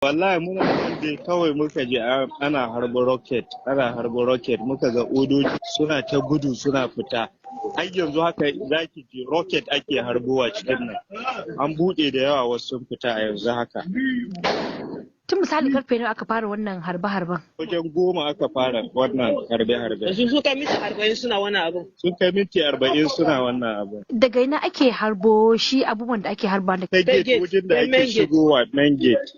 Wallahi muna nan dai kawai muka je ana harba rocket, ana harba rocket, muka ga odoji suna ta gudu suna fita. Har yanzu haka zaki ji rocket ake harbowa cikin nan. An buɗe da yawa, wasu sun fita a yanzu haka. Tun misali karfe nawa aka fara wannan harbe-harben? Wajen 10 aka fara wannan harbe-harbe. Yanzu su kai minti 40 suna wannan abin. Sun kai minti 40 suna wannan abin. Daga ina ake harbo shi, abubuwan da ake harba da Ta gate, gate, wajen da ta ake main gate. shigowa, main gate.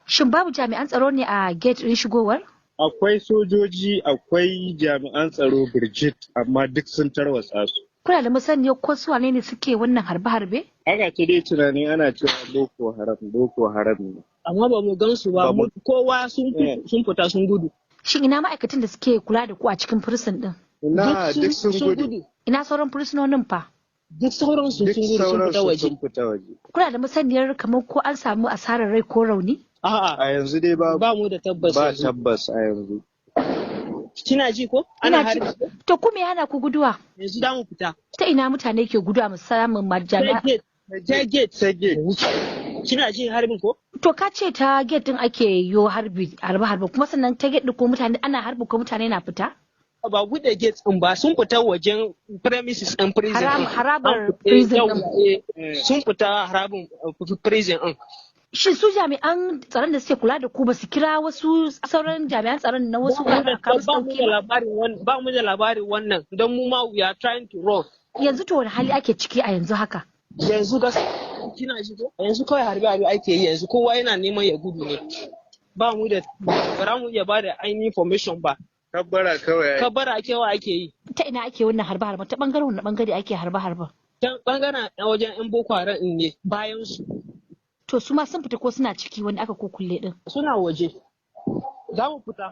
Shin babu jami'an tsaro ne a gate ɗin shigowar? Akwai sojoji, akwai jami'an tsaro birjit, amma duk sun tarwatsa su. Kuna da masaniya ko su wane ne suke wannan harbe-harbe? Ana ta dai tunani, ana cewa Boko Haram, Boko Haram ne. Amma ba mu gan su ba, Ba mu- kowa sun fita sun gudu. Shin ina ma'aikatan da suke kula da ku a cikin prison ɗin? Na duk sun gudu. Ina sauran fursunonin fa? Duk sauran su Duk sun gudu, sun sauran fita su waje. sun fita waje. Kuna da masaniyar kamar ko an samu asarar rai ko rauni? A'a, A yanzu dai ba ba mu da tabbas ba yanzu. tabbas a yanzu. Kina ji ko? Ana Ina ji. harbi. To ku me hana ku guduwa? Yanzu da mu fita. Ta ina mutane ke guduwa, musamman ma Ta jami'a? gate. Ta gate. Ta gate. Kina jin harbin ko? To ka ce ta gate din ake yo harbi, harbe harbe, kuma sannan ta gate din ko mutane ana harbi ko mutane na fita? Ba buɗe gate ɗin ba, sun fita wajen premises ɗin prison ɗin. Harabar prison ɗin. Sun fita harabin prison ɗin. Shin su jami'an tsaron da suke kula da ku ba su kira wasu sauran jami'an tsaron na wasu wuraren a kawo musu Ba mu ɗauki da ba? labarin wannan, ba mu da labarin wannan, don mu ma we are trying to run. Yanzu to wani hali ake ciki a yanzu haka? Yanzu gaskiya, kina ji ko? Yanzu kawai harbe harbe ake yi, yanzu kowa yana neman ya gudu ne. Ba mu da, ba mu iya ba da ainihin information ba. Kabbara kawai. Kabbara kewa ake yi. Ta ina ake wannan harbe harbe? Ta bangaren wani bangare ake harbe harben? Ta bangaren wajen yan Boko Haram ɗin ne, bayan su. To su ma sun fita ko suna ciki wanda aka kukulle din? Suna waje. Za mu fita.